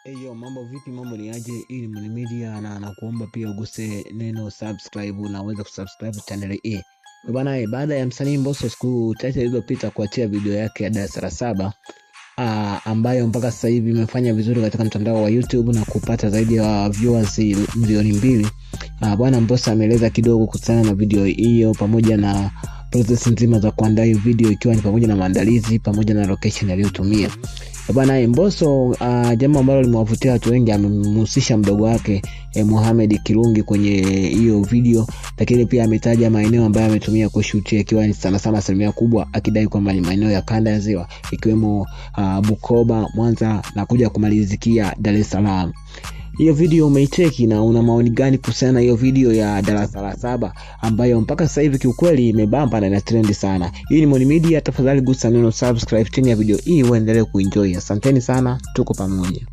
Eyo, mambo vipi? Mambo ni aje? Hii ni Money Media na nakuomba pia uguse neno subscribe na uweze kusubscribe channel hii. Bwana, baada ya msanii Mbosso siku chache zilizopita kuachia video yake ya darasa la saba ambayo mpaka sasa hivi imefanya vizuri katika mtandao wa YouTube na kupata zaidi ya viewers 2 milioni. Bwana Mbosso ameeleza kidogo kuhusiana na video hiyo pamoja na process nzima za kuandaa hiyo video, ikiwa ni pamoja na maandalizi pamoja na location aliyotumia. Bwana Mbosso, jambo ambalo limewavutia watu wengi, amemhusisha mdogo wake Mohamed Kirungi kwenye hiyo video, lakini pia ametaja maeneo ambayo ametumia kushutia, ikiwa ni sana sana asilimia kubwa akidai kwamba ni maeneo ya kanda ya Ziwa, ikiwemo Bukoba, Mwanza na kuja kumalizikia Dar es Salaam. Hiyo video umeicheki na una maoni gani kuhusiana na hiyo video ya darasa la saba ambayo mpaka sasa hivi kiukweli imebamba na ina trend sana? Hii ni Money Media, tafadhali gusa neno subscribe chini ya video hii uendelee kuenjoy. Asanteni sana, tuko pamoja.